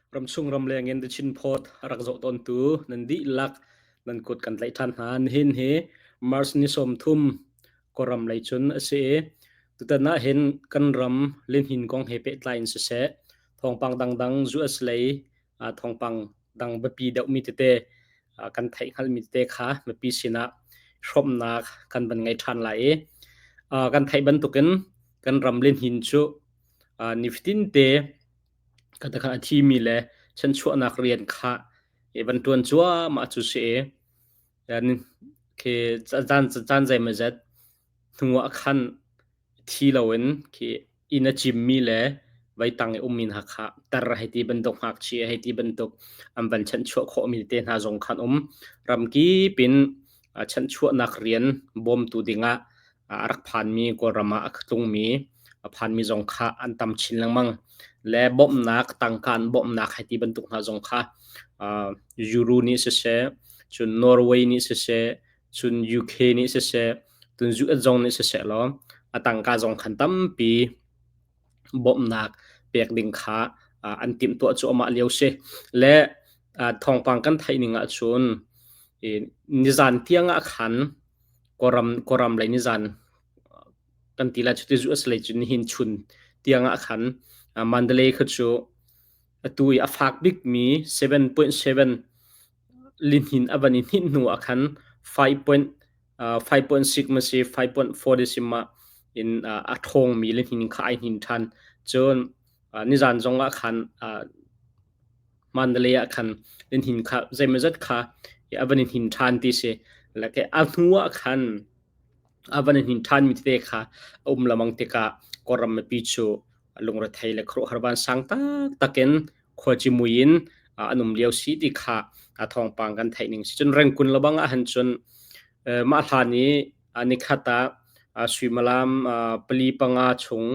Ramchung ramleng in The Chin Post a rak zoh tawntu nan dihlak nan kut kan tlaih ṭhan hna. Nihin hi March ni 30 Kawlram lei cun a si i tutan ah hin kan ram lihnin kong he pehtlai in siseh, thawngpang dangdang US lei thawngpang dang biapi deuhmi tete kan theih hngalhmi tete kha mipi sinah hrawmhnak kan van ngei ṭhan lai i kan theih bantukin kan ram lihnin cu nifatin te khatakhat a thimi le chanchuahnak rian kha i van ṭuan cuahmah cu si i khi caan zeimawzat hnu ah khan thi loin khi inn a cimmi le veitang i ummi hna kha tar hei ti bantuk ngakchia hei ti bantuk an van chanchuah khawhmi te hna zong khan um. Ramkip in chanchuahnak rian bawmtu dingah a rak phanmi Kawlram ah a tlungmi a phanmi zong kha an tam chin lengmang. Le bawmhnak tangka an bawmhnak hei ti bantuk hna zong kha Euro nih siseh, cun Norway nih siseh, cun UK nih siseh, cun US zong nih siseh law a tangka zong khan tampi bawmhnak pek ding kha an timhtuah cuahmah lio si. Le thawngpang kan theih ning ahcun nizan tiang ah khan Kawlram lei nizan kan ti lai cu ti US lei cu nihin chun tiang ah khan Mandalay kha cu atu i a fak bikmi 7.7 lihnin a van i hninh hnu ah khan 5.6 ma si 5.4 ma in a ṭhawngmi lihnin kha ai hnin ṭhan. Cun nizan zong ah khan Mandalay ah khan lihnin kha zeimawzat kha a van i hnin ṭhan ti si. Like a hnu ah khan a van i hnin ṭhanmi tete kha a um lamang tikah Kawlram mipi cu lungrethei le khuaruahhar vansang taktak in khuacimui in an um lio si ti kha a thawngpang kan theih ning si. Cun Rengkun lebang ah han cun mah hlan i nikhat ah suimilam pali panga chung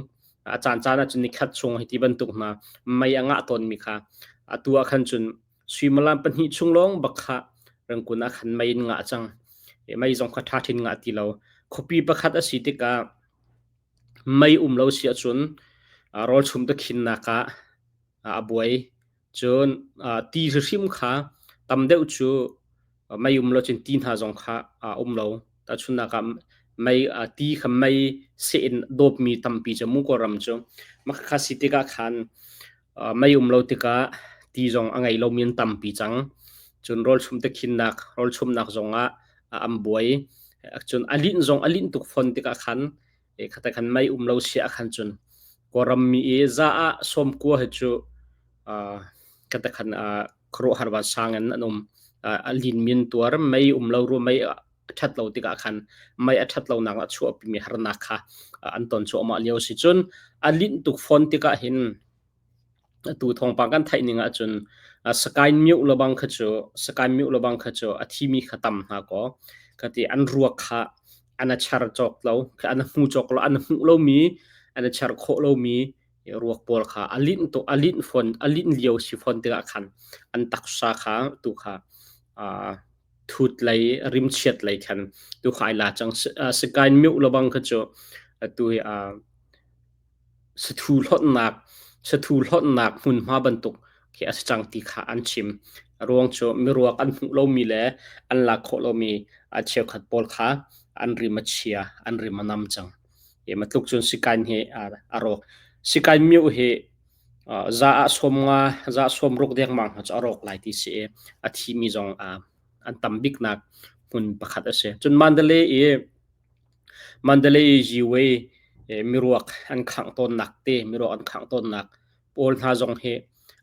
a caancaan ah cun nikhat chung hei ti bantuk hna mei a ngah tawnmi kha atu ah khan cun suimilam pahnih chung lawng bak kha Rengkun ah khan mei in ngah cang. Mei zong kha ṭha thin ngah ti lo. Khuapi pakhat a si tikah Mei um lo si ahcun rawlchum te khinnak ah a buai. Cun ti hrimhrim kha tam deuh cu mei um lo cun ti hna zong kha a um lo. Tahchunhnak ah mei ti kha mei seh in dawpmi tampi cu mu Kawlram cu. Mah khakha si tikah khan mei um lo tikah ti zong a ngei lomi an tampi cang. Cun rawlchum te khinnak, rawlchumnak zongah an buai. Cun a linh zong a linh tuk fawn tikah khan khata khan mei um lo sia khan cun Kawlram mi i za ah sawmkua hi cu khata khan khuaruahhar vansang in an um. A lin min tuar mei um lo ru mei a ṭhat lo tikah khan mei a ṭhat lonak a chuahpimi harnak kha an ton cuahmah lio si. Cun a linh tuk fawn tikah hin Atu thawngpang kan theih ning ahcun Sakaing mioh lebang kha cu Sakaing mioh lebang kha cu a thimi kha tam hna kaw ka ti an ruak kha an a char cawk lo, an a hmu cawk lo, an hmuh lomi, an a char khawh lomi ruak pawl kha a linh tuk a linh fawn a linh lio si fawn tikah khan an taksa kha tu kha thut lei rimchiat lei khan tu kha ai la cang. Sakaing mioh lebang kha cu atu hi Sathu hlonhnak hmunhma bantuk khi a si cang ti kha an chim. A ruang cu miruak an hmuh lomi le an lak khawh lomi a cheukhat pawl kha an rim a chia, an rim a nam cang. Hi matluk cun sikain hi a rawk. Sikain mioh hi za ah sawm nga, za sawm ruk dengmang hna cu a rawk lai ti si i a thimi zong an tam biknak hmun pakhat a si. Cun Mandalay i Mandalay Highway miruak an khangh tawnnak te miruak an khangh tawnnak pawl hna zong hi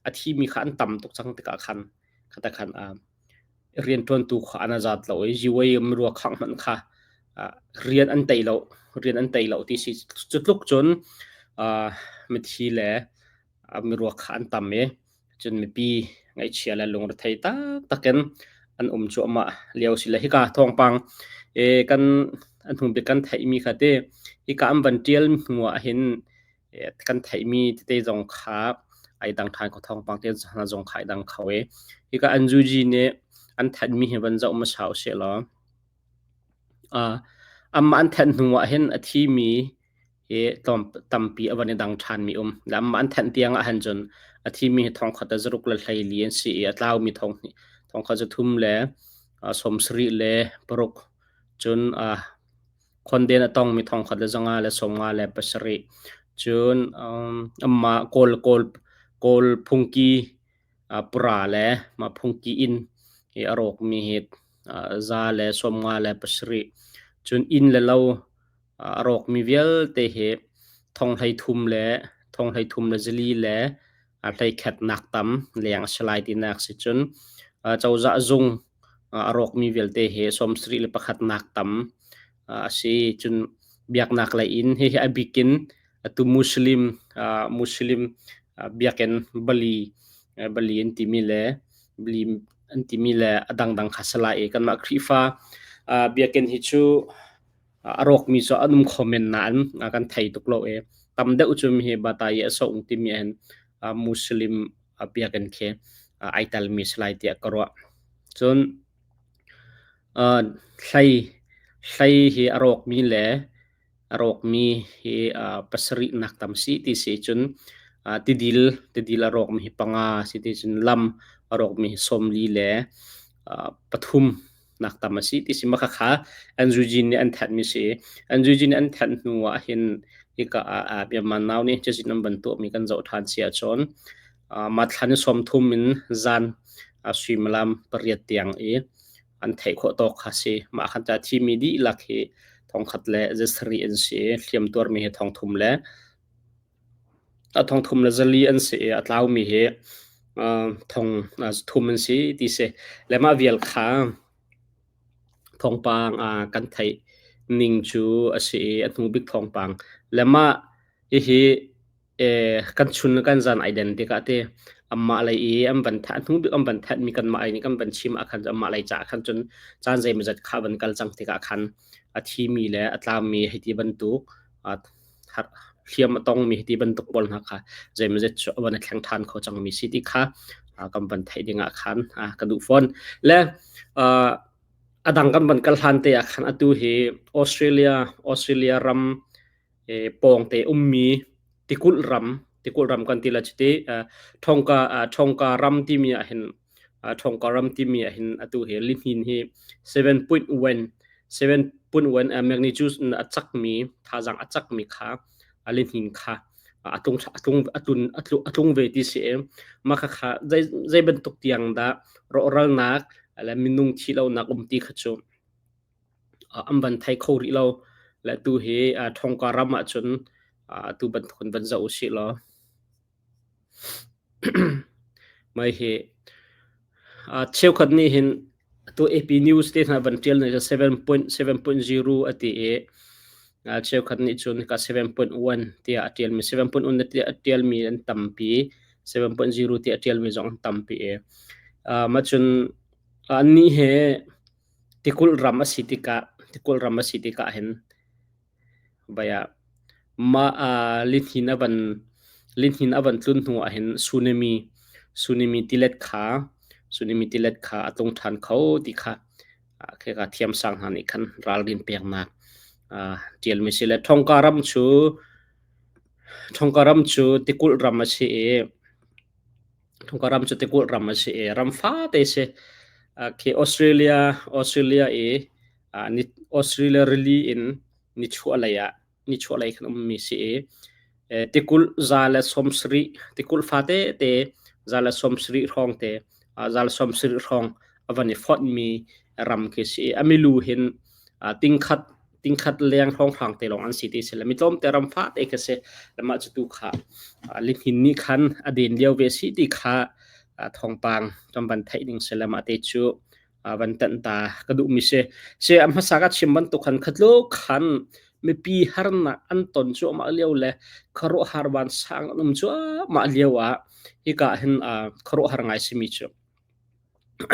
a thimi kha an tam tuk cang tikah khan khata khan rianṭuantu kha an zat lo i highway miruak khangh hmanh kha rian an tei lo rian an tei lo ti si cu tluk cun mithi le miruak kha an tam i Cun mipi ngaihchia le lungrethei taktak in an um cuahmah lio si le hika thawngpang e kan an hnu bik kan theihmi kha te hika an van ṭial hnu ah hin kan theihmi tete zong kha ai dang ṭhan ko thawngpang te hna zong kha ai dang kho i hika an zuji nih an thanhmi hi van zoh hmasa usih law amah an thanh hnu ah hin a thimi. hi tlawm tampi a van i dang ṭhanmi um. Le anmah an thanh tiang ah han cun a thimi hi thong khat le zaruk le 14 an si i a tlaumi thong hnih thong khat zathum le 76 cun khonden a tongmi thong khat le 557 cun anmah Kawl Kawl Kawl phungki pura le mah phungki inn hi a rawkmi hi 157 cun inn le lo a rawkmi vialte hi thong 33 le thong 33 le zali le hleikhatnak tam leng a si lai tinak si cun cozah zung a rawkmi vialte hi 71 nak tam a si. Cun biaknak lei in hihi a bikin atu Muslim Muslim biakinn Bali Bali an timi le Bali an timi le a dangdang kha si lai i kanmah Khrihfa biakinn hi cu a rawkmi cu an um kho men nain kan thei tuk lo i tam deuh cu hi Batayi a soung timi hin Muslim biakinn khi ai telmi si lai tiah ka ruah. Cun hlei hlei hi a rawkmi le a rawkmi hi pasarih nak tam si ti si cun tidil tidil a rawkmi hi panga si ti cun lam a rawkmi hi 40 le pathum nak tam a si ti si mah khakha NUG nih an thanh mi si. NUG nih an thanh hnu ah hin hika ah Myanmar Now nih cazin an van tuahmi kan zoh ṭhan si ahcun mah thla ni 30 in zan suimilam 8 tiang i an theih khawh tawk kha si. Mah khan ta thimi dihlak hi thongkhat le 7 an si i hliamtuarmi hi thongthum le a thongthum le 4 an si i a tlaumi hi thong thum an si ti si. Le mah vial kha thawngpang kan theih ning cu a si i a hnu bik thawngpang. Le mah hihi kan chun le kan zan ai den tikah te anmah lei i an van thanh hnu bik an van thanhmi kanmah lei nih kan van chim ah khan anmah lei caah khan cun caan zeimawzat kha van kal cang tikah khan a thimi le a tlammi hei ti bantuk hliam a tongmi hei ti bantuk pawl hna kha zeimawzat cu a van i thleng ṭhan kho cangmi si ti kha kan van theih ding ah khan ka duh fawn. Le a dang kan van kal hlan te ah khan atu hi Australia Australia ram pawngte ummi tikulh ram tikulh ram kan ti la cuti thongka thongka ram timi ah hin thongka ram timi ah hin atu hi lihnin hi 7.1 7.1 magnitude a cakmi thazang a cakmi kha lihnin kha atlung atlung atlun atlung ve ti si mah kha kha zei zei bantuk tiang dah rawhralnak le minung thi lonak um ti kha cu an van thei kho rih lo. Le tu hi Thongka ram ahcun atu bantukin van zoh usih law mei hi cheukhat nih hin atu AP News te hna van ṭial nih 7.7.0 a ti i cheukhat nih cun hika 7.1 tiah a ṭialmi 7.1 tiah a ṭialmi an tampi 7.0 tiah a ṭialmi zong an tampi i mah cun annih he Tikulh ram a si tikah tikulh ram a si tikah hin vai ah mah lihnin a van lihnin a van tlun hnu ah hin tsunami tsunami tilet kha tsunami tilet kha a tlung ṭhan kho ti kha khika thiamsang hna nih khan ralrin peknak ṭialmi si le Thongka ram cu Thongka ram cu tikulh ram a si i Thongka ram cu tikulh ram a si i ram fate si. Khi Australia Australia i Australia rili in nichuahlei ah nichuahlei khan ummi si i tikulh 170 tikulh fate te 170 hrawng te 170 hrawng a van i fonhmi ram khi si i a milu hin tingkhat tingkhat leng hrawnghrang te lawng an si ti si le mi tlawmte ram fate khi si le mah cu tu kha lihnin nih khan a den lio ve si ti kha thawngpang kan van theih ding si le mah te cu van tanh ta ka duh mi si si a hmasa ka chim bantuk khan khatlo khan mipi harnak an ton cuahmah lio le khuaruahhar vansang an um cuahmah lio ah hika hin khuaruahhar ngai simi cu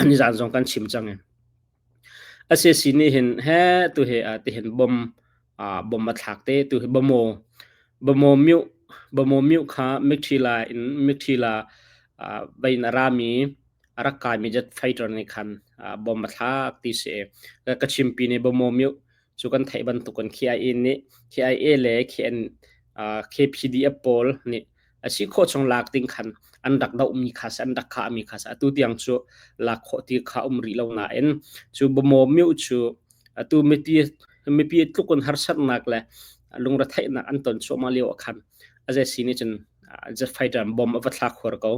nizan zong kan chim cang i SAC nih hin he tu he tihin bom bom a thlak te tu hi bamo bamo myu bamo myu kha Mikthila in Mikthila vein a rami a rak kaimi jet fighter nih khan bom a thlak ti si. Ka chimpi nih bamo myu cu kan theih bantuk in KIA nih KIA le KN. KPDF pawl nih a si khawh chung lak ding khan an rak dohmi kha si an rak khahmi kha si atu tiang cu lak khawh ti kha um rih lo nain cu Bamaw myo cu atu mipi mipi tluk in harsatnak le lungretheihnak an ton cuahmah lio ah khan a zei si nih cun jet fighter bomb a va thlak huar ko.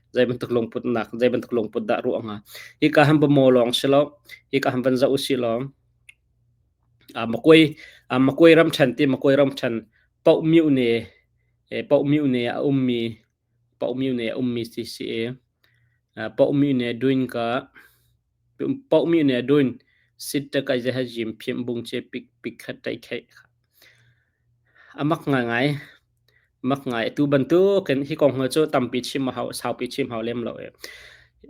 Zei bantuk lungputnak zei bantuk lungput dah ruah hnga. Hika han Bamaw lawng si lo, hika han van zoh usih law Makwe Makwe ramṭhen ti Makwe ramṭhen Paoh myone Paoh myone a ummi Paoh myone a ummi ti si i Paoh myone duin ka Paoh myone duin sit ka je jim phim bung che pik pik khat tai khe a mak ngai mak ngai atu bantukin hi kong cu tampi chim a hau saupi chim hau lem lo e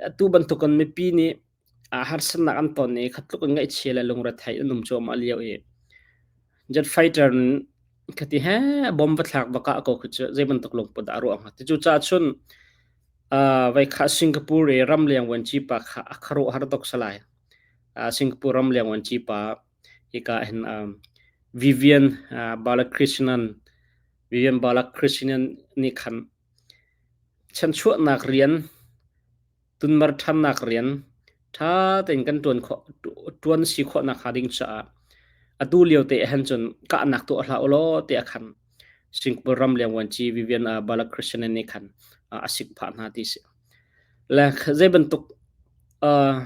atu bantukin mipi nih harsatnak an ton i khat tluk in ngaihchia le lungrethei an um cuahmah lio i jet fighter khati he bomb va thlak va kah ko khi cu zei bantuk lungput dah a ruah hnga ti cu caah cun vai kha Singapore i ramleng vuanci pa kha a khuaruahhar tuk salai. Singapore ramleng vuanci pa hika hin Vivian Balakrishnan Vivian Balakrishnan nih khan chanchuahnak rian Tunmer ṭhannak rian ṭha tein kan ṭuan khawh ṭuan si khawh nakhnga ding caah atu lio te ahhin cun kahnak tuah hlah ulaw tiah khan Singapore ram leng vuanci Vivian Balakrishnan nih khan a sik phah hna ti si. Le zei bantuk uh,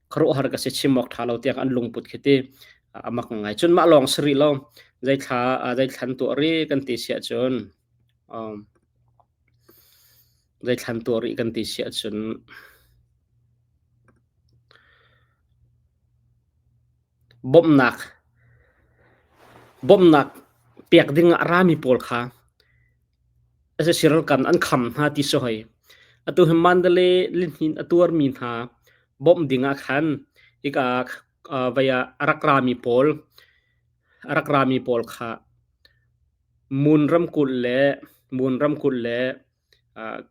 khuaruahhar ka si chim awk ṭha lo tiang an lungput khi ti a mak ngai. Cun mah lawng si rih lo zei thla zei thlan tuah ri kan ti si ahcun um, Zeithlan tuah rih kan ti si ahcun bawmhnak bawmhnak pek ding ah a rami pawl kha sac ralkap an kham hna ti si hoi. Atu hi Mandalay lihnin a tuarmi hna bawmh ding ah khan hika vei ah a rak rami pawl a rak rami pawl kha Mun ramkulh le Mun ramkulh le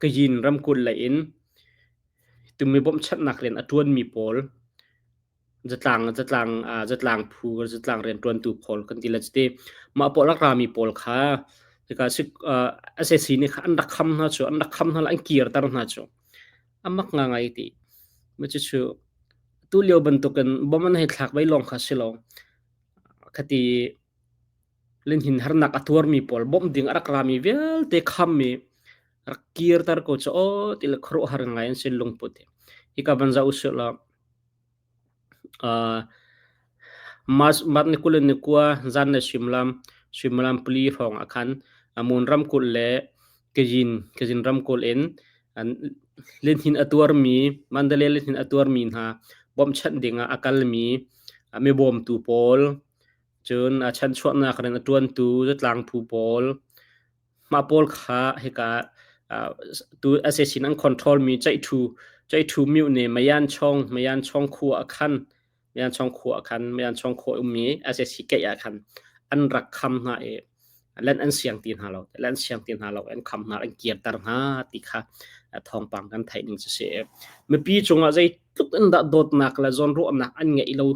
Kayin ramkulh lei in tumi bawmhchanhnak rian a ṭuanmi pawl zatlang zatlang zatlang phu zatlang rianṭuantu pawl kan ti le cuti mah pawl a rami pawl kha hika sac nih kha an rak kham hna cu an rak kham hna le an kirter hna cu a mak ngangai ti. Cucu tu lio bantukin bom an hei thlak ve lawng kha si lo. Khati Lihnin harnak a tuarmi pawl bawmh ding a rak rami vialte kham i rak kirter ko cu aw ti le khuaruahhar ngai an si lungput hi. Hika van zoh usih law uh, March March ni kul in ni kua zan le suimilam suimilam pali hrawng ah khan Amun ramkulh le Kazin Kazin ramkulh in an lihnin a tuarmi Mandalay lihnin a tuarmi hna bawmhchanh ding ah a kalmi mi bawmtu pawl Cun a chanchuahnak rian a ṭuantu zatlang phu pawl, mah pawl kha hika tu sac in an control mi ceihṭhu ceihṭhu myu nih Mayan chong Mayan chong khua ah khan Mayan chong khua ah khan Mayan chong khua ummi sac keih ah khan an rak kham hna i len an siang ti hna lo len siang ti hna lo an kham hna an kirter hna ti kha thawngpang kan theih ning cu si. Mipi cungah zeitluk in dah dawtnak le zawnruahnak an ngeih lo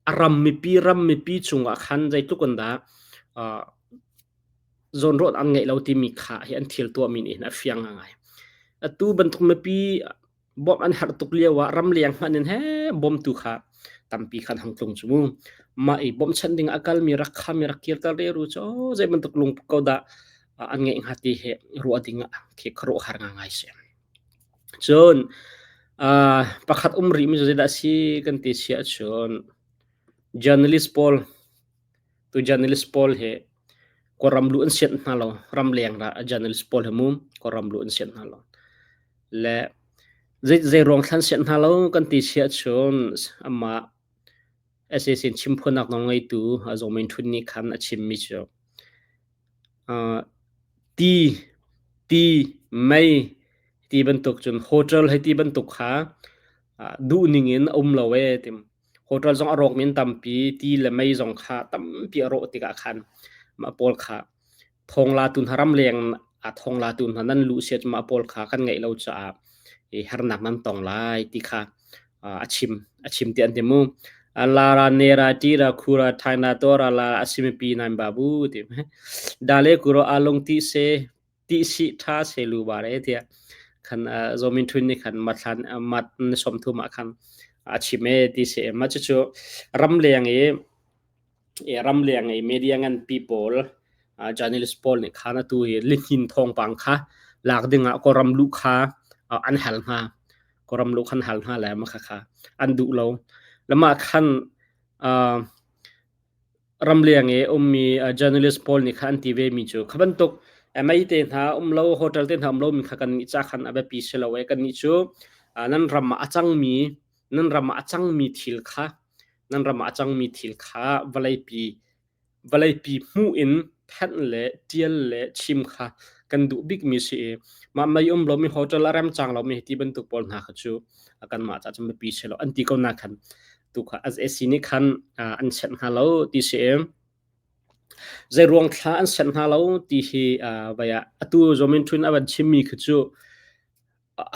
A ram mipi ram mipi cungah khan zeitluk in dah uh, zawnruat an ngeih lo timi kha hi an thil tuahmi nih hin a fiang ngai. Atu bantuk mipi bawmh an herh tuk lio ah ramleng hmanh in he bawmtu kha tampi khan hang tlung cu mu. Mah i bawmhchanh ding a kalmi rak khami rak kirter reru cu zei bantuk lung ko dah an ngeih hnga ti hi ruah ding ah khi khuaruahhar ngai si. Cun uh, pakhat um rihmi cu zeidah a si kan ti si ahcun journalist pawl tu journalist pawl hi kawlram luh an sianh hna lo ramleng ra journalist pawl hi mu kawlram luh an sianh hna lo le zei zei ruang thlan sianh hna lo kan ti si ahcun amah SAC chimphuanak nawl ngeitu Zaw Min Htun nih khan a chimmi cu Ti, ti, mei ti bantuk cun hotel hei ti bantuk kha duhning in a um lo ee ti. Hotel zong a rawkmi an tampi, ti le mei zong kha tampi a rawh tikah khan mah pawl kha thawnglatu hna ramleng ah thawnglatu hna nan luh si ahcun mah pawl kha kan ngeih lo caah i harnak nan tong lai ti kha a chim a chim ti an ti mu. Lara nera tira khura thaina tora la asimi pi nan babu ti dale kuro along ti se ti si tha se lu bare tia khan zomin thun ni khan mathlan mat ni som thu ma khan a chime ti se ma chu chu ram leng i ram leng i media ngan pi pawl journalist pawl nih khan atu hi lihnin thawngpang kha lak dingah Kawlram luh kha an hal hna. Kawlram luh khan hal hna le ma kha kha an duh lo. Lamah khan ramleng i ummi journalist pawl nih khan an ti ve mi cu kha bantuk mei te hna um lo hotel te hna um lo mi kha kan nih ca khan a biapi si lo e kan nih cu nan ram ah a cangmi nan ram ah a cangmi thil kha nan ram ah a cangmi thil kha vawleipi vawleipi hmuh in thanh le ṭial le chim kha kan duh bikmi si i mah mei um lomi hotel a remcang lomi ti bantuk pawl hna kha cu kanmah ca cun biapi si lo an ti ko na khan tu kha SAC nih khan an senh hna lo ti si i zei ruang thla an senh hna lo ti hi vai ah atu Zomin Thun a van chimmi khi cu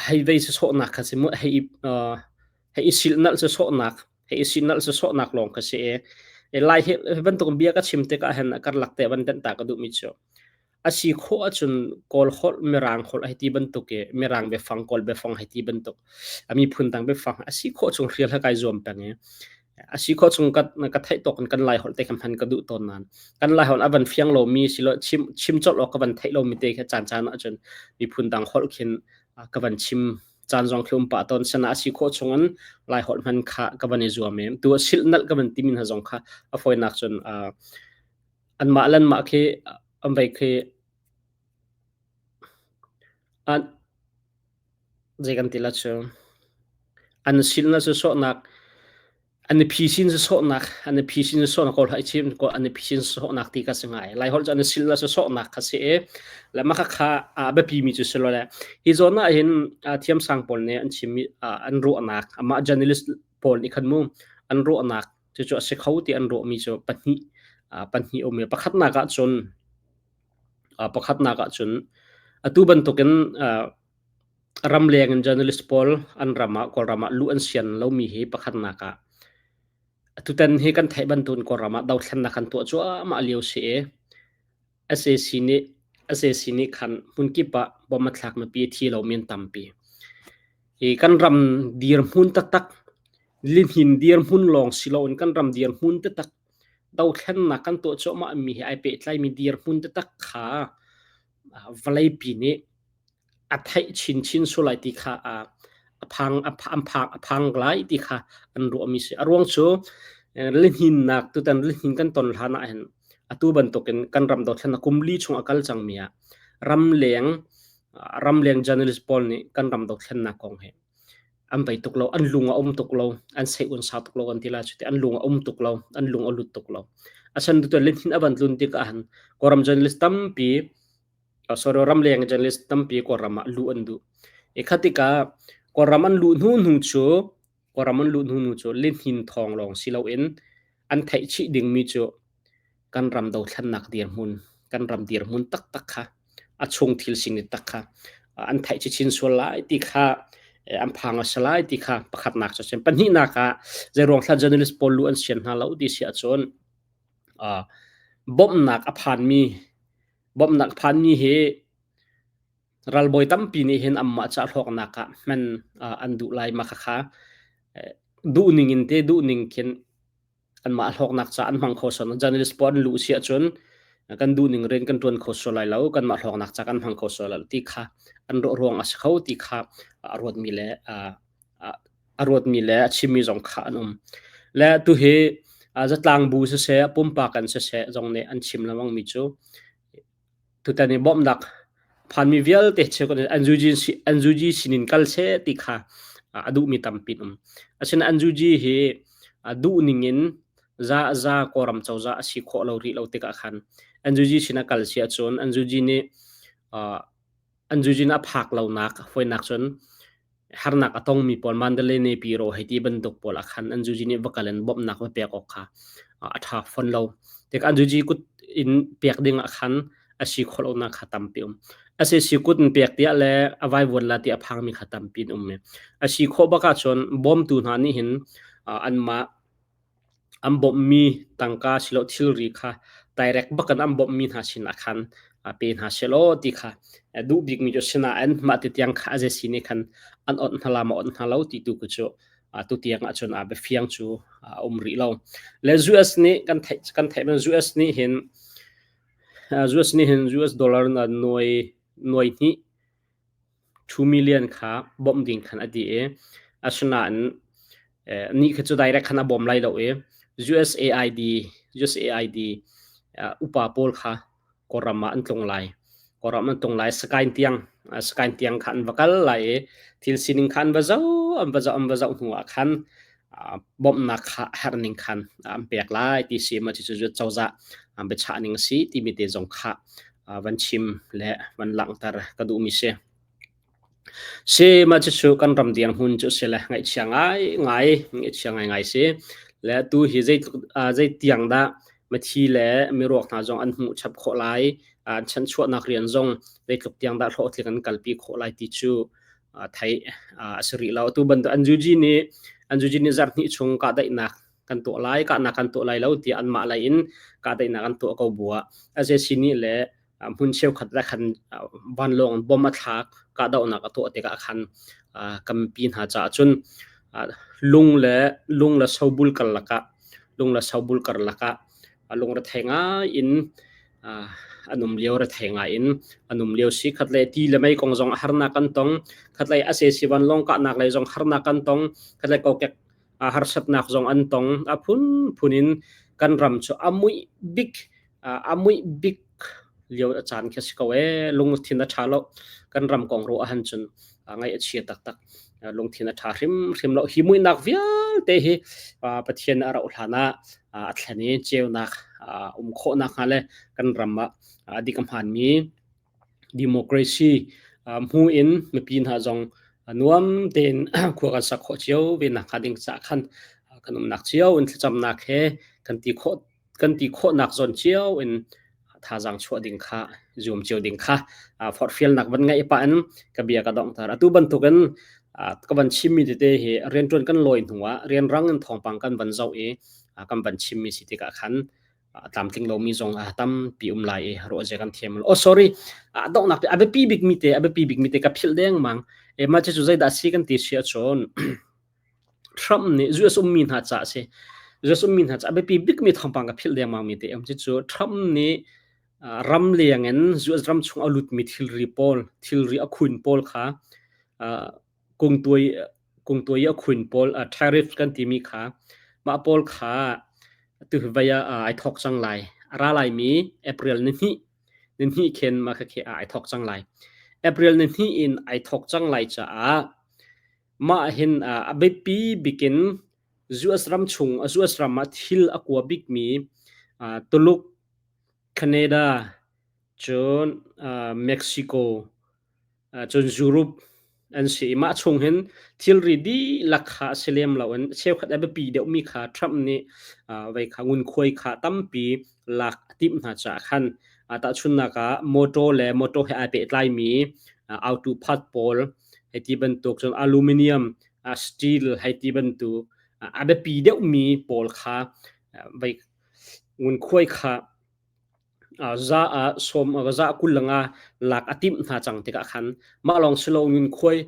hei vei sawhnak kha si mu hei hei i silhnalh cu sawhnak hei i silhnalh cu sawhnak lawng kha si i lai hi bantuk bia ka chim tikah hin karlak te van denh ta ka duhmi cu a si khawh ahcun kawl holh mirang holh hei ti bantuk i mirang biafang kawl biafang hei ti bantuk a miphun dang biafang a si khawh chung hrial ha kai zuam peng i a si khawh chung ka ka theih tawk in kan lai holh te kha hman ka duh tawn nain kan lai holh a van fiang lomi silo chim chim colh awk ka van theih lomi te kha caan caan ahcun miphun dang holh khin ka van chim caan zong khi um pah tawn sana a si khawh chungin lai holh hman kha ka van i zuam i tu silh nalh ka van timi hna zong kha a fawinak cun anmah lan mah khi an vei khi an zei kan ti la cu an silna cu sawhnak an i phisin cu sawhnak an i phisin cu sawhnak kawl hai chim ko an i phisin sawhnak ti ka si ngai lai holh cu an i silna cu sawhnak kha si i le mah kha a biapi mi cu si lo le hi zawn ah hin thiamsang pawl nih an chim an ruahnak amah journalist pawl nih khan mu an ruahnak cucu a si kho ti an ruahmi cu pahnih pahnih um i pakhatnak ah cun pakhatnak ah cun atu bantukin ramleng in journalist pawl an ram ah Kawlram ah luh an sian lomi hi pakhatnak ah atutan hi kan theih bantukin Kawlram ah dothlennak kan tuah cuahmah lio si i SAC nih SAC nih khan hmunkip ah bom a thlak mipi a thi lomi an tampi. Hi kan ram dirhmun taktak lihnin dirhmun lawng si loin kan ram dirhmun taktak dothlennak kan tuah cuahmah mi he ai pehtlaimi dirhmun taktak kha vawleipi nih a theih chinchin sual lai ti kha a phang a phang a phang lai ti kha an ruahmi si. A ruang cu lihninnak tutan lihnin kan ton hlan ah hin atu bantukin kan ram dothlennak kum li chung a kal cangmi ah ramleng ramleng journalist pawl nih kan ram dothlennak kong hi an bei tuk lo an lung a um tuk lo an sei un sa tuk lo kan ti la cu an lung a um tuk lo an lung a lut tuk lo asan tu lihnin a van tlun tikah han Kawlram journalist tampi sorry ramleng journalist tampi Kawlram ah luh an duh. I kha tikah Kawlram an luh hnu hnu cu Kawlram an luh hnu hnu cu lihnin thawng lawng si loin an theih chih dingmi cu kan ram dothlennak dirhmun kan ram dirhmun taktak kha a chung thil sining tak kha an theih chin sual lai ti kha an phang a si lai ti kha pakhatnak cu a pahnihnak ah zeiruang thla journalist pawl lu an sian hna lo ti si ahcun bawmhnak a phanmi Bawmhnak phanmi hi ralbawi tampi nih hin anmah ca hlawknak ah hman an duh lai ma khakha duhning in te duhning khin anmah hlawknak ca an hmang kho sual. Journalist pawl an luh si ahcun kan duhning rian kan ṭuan kho sual lai lo, kanmah hlawknak ca kan hmang kho sual lai lo ti kha an ruah ruang a si kho ti kha a ruatmi le a ruatmi le a chimmi zong kha an um. Le tuhi zatlang bu siseh, pumpak an siseh zong nih an chim lengmangmi cu tutan i bawmhnak phanmi vialte cheukhat NUG sinin kal seh ti kha a duhmi tampi an um. Asinain NUG hi duh ning in za za Kawlram cozah a si khawh lo rih lo tikah khan NUG sin a kal si ahcun NUG nih NUG nih a phak lonak fawinak cun harnak a tongmi pawl Mandalay Naypyidaw hei ti bantuk pawl ah khan an zuzi nih va kal in bawmhnak va pek awk kha a ṭha fawn lo. Tik an zuzi kut in pek ding ah khan a si khawh lonak kha tampi um. A si si kut in pek tiah le a vaivuan la ti a phangmi kha tampi in um. A si khawh bak ahcun bawmtu hna nih hin anmah. An bawmhmi tangka silo thilri kha direct bak in an bawmhmi hna sinah khan pe hna sehlaw ti kha duh bikmi cu sinain mah ti tiang kha a zei nih khan an onh hna la maw onh hna lo ti tu ku cu tu tiang ahcun a biafiang cu a um rih lo. Le US nih kan theih US nih hin US nih hin US dollar na nuai nuai hnih 2 million kha bawmh ding khan a ti i asinain nih kha cu direct khan a bawm lai lo i USAID upa pawl kha Kawlram ah an tlung lai. Kawlram an tlung lai Sagaing tiang kha an va kal lai i thil sining kha an va zoh an va zoh an va zoh hnu ah khan bawmhnak kha herh ning khan an pek lai ti si ma cu cozah biachah ning a si timi te zong kha van chim le van langhter ka duhmi si. Si mah cucu kan ram dirhmun cu si le ngaihchia ngai ngai ngaihchia ngai ngai si. Le tu hi zei tiang dah mithi le miruak hna zong an hmuh chap khawh lai, an chanchuahnak rian zong zeitluk tiang dah hlawhtling an kalpi khawh lai ti cu theih a si rih lo. Atu bantuk an zuji nih zarh hnih chung kahdaihnak kan tuah lai, kahnak kan tuah lai lo tiah anmah lei in kahdaihnak an tuah ko bu ah SAC nih le hmun cheukhat le khan vanlawng bom a thlak kahdohnak a tuah tikah khan kan mipi hna caah cun lung le sobul karlak ah lung le sobul karlak ah lungrethei ngai in an um lio rethei ngai in an um lio si. Khat le ti le mei kong zong harnak kan tong, khat lei SAC vanlawng kahnak lei zong harnak kan tong, khat lei kokek harsatnak zong an tong. A phunphun in kan ram cu a muih bik lio a caan khi si ko ee. Lungthin a ṭha lo. Kan ram kong ruah ahhan cun ngaih a chia taktak. Lungthin a ṭha hrimhrim lo. Hi muihnak vialte hi Pathian a rauh hlan ah a thlen i ceunak um khawh nakhnga le kan ram ah a dik a hmaanmi democracy hmu in mipi hna zong nuam tein khua kan sak khawh cio ve nakhnga ding caah khan kan umnak cio in thlacamnak he kan ti khawhnak zawn cio in thazaang chuah ding kha zuam cio ding kha forhfialnak van ngaih pah in ka bia ka donghter. Atu bantukin ka van chimmi tete hi rianṭuan kan lawi hnuah rianrang in thawngpang kan van zoh i kan van chimmi si tikah khan tlamtling lomi zong a tampi um lai i ruah zia kan thiam. Oh, sorry, donghnak te a biapi bikmi te ka philh dengmang e. Mah cu zeidah si kan ti si ahcun Trump nih US ummi hna ca a si. US ummi hna ca a biapi bikmi thawngpang ka philh dengmang mi te um cu Trump nih ram leng in US ram chung a lutmi thilri pawl, thilri a khun pawl kha, kungtuai a khun pawl, tariff kan timi kha, mah pawl kha tu vai ah ai thawk cang lai. A ra laimi April ni hnih khin mah kha ai thawk cang lai. April ni hnih in ai thawk cang lai caah mah hin a biapi bikin US ram chung US ram ah thil a kua bikmi Tuluk, Canada, cun Mexico, cun Europe an si i mah chung hin thilri dihlak kha a si lem loin cheukhat a biapi deuhmi kha Trump nih vei kha ngunkhuai kha tampi lak a timh hna caah khan tahchunhnak ah motor le motor he ai pehtlaimi auto part pawl hei ti bantuk, cun aluminium, steel hei ti bantuk a biapi deuhmi pawl kha vei ngunkhuai kha za ah sawm za 25 lak a timh hna cang tikah khan mah lawng si lo ngunkhuai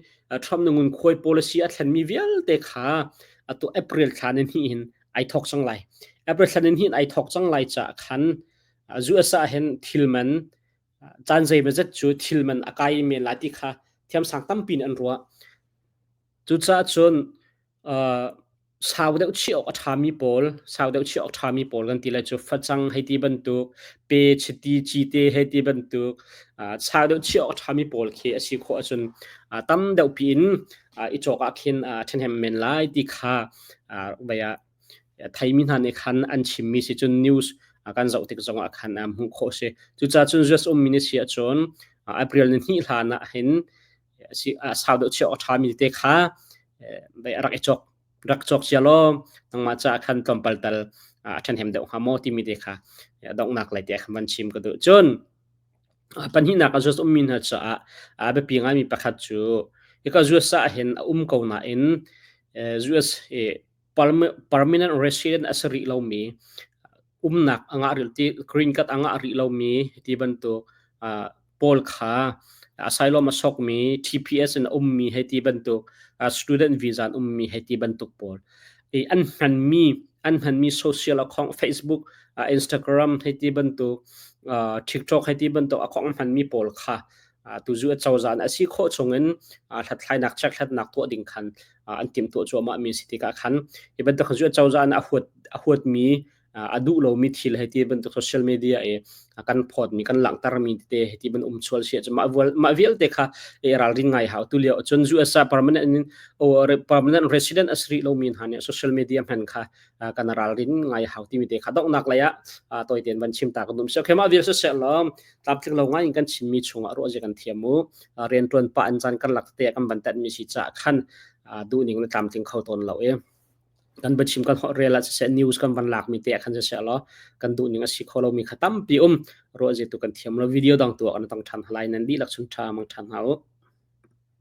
Trump na ngunkhuai policy a thlenmi vialte kha atu April thla ni hnih hin ai thawk cang lai. April thla ni hnih in ai thawk cang lai caah khan US ah hin thil man caan zeimawzat cu thil man a kai men lai ti kha thiamsang tampi in an ruah. Cucaah cun sau deuh chiah awk a ṭhami pawl, sau deuh chiah awk ṭhami pawl kan ti lai cu facang hei ti bantuk, pe chiti cite hei ti bantuk, sau deuh chiah awk a ṭhami pawl khi a si khawh ahcun tam deuh piin i cawk ah khin ṭhahnem men lai ti kha vei ah theimi hna nih khan an chimmi si. Cun news kan zoh tik zongah khan hmuh khawh a si. Cucaah cun US ummi na si ahcun April ni hnih hlan ah hin sau deuh chiah awk a ṭhami te kha rak i cawk rak cawk cia law nangmah caah khan tlawmpal tal a ṭhahnem deuh hnga maw timi te kha donghnak lei te khan van chim ka duh. Cun pahnihnak ah US ummi hna caah a biapi ngaimi pakhat cu hika US ah hin a um ko nain US i. Permanent resident a si rih lomi, umnak a ngah rih ti green card a ngah rih lomi ti bantuk pawl kha asylum a sokmi TPS in a ummi hei ti bantuk, student visa in ummi hei ti bantuk pawl i an hmanmi social account, Facebook, Instagram hei ti bantuk, TikTok hei ti bantuk account hmanmi pawl kha tuzu a cozah a si khawh chungin hlathlainak, chekhlatnak tuah ding khan an timhtuah cuahmah mi si tikah khan hi bantuk cu cozah nih a huatmi, a duh lomi thil hei ti bantuk social media i kan phawtmi, kan langhtermi tete hei ti ban um chual si ahcun mah vialte kha i ralrin ngai hau. Tu lio cun US ah permanent in permanent resident a si rih lomi hna nih social media hman kha kan ralrin ngai hau timi te kha donghnak lei ah tawitein van chim ta kan dum. So khema vial siseh law, tlamtling lo ngai in kan chimmi chungah ruah zia kan thiam u. Riantuan pah in caan karlak te kan van tet mi si ca khan duhning le tlamtling kho tawn lo i kan biachim kan rel ah siseh, news kan van lak mi te khan siseh law, kan duhning a si kho lo mi kha tampi um. Ruah zia tu kan thiam lo. Video dang tu kan tang than halai. Nan dihlak chun tha mang than hau.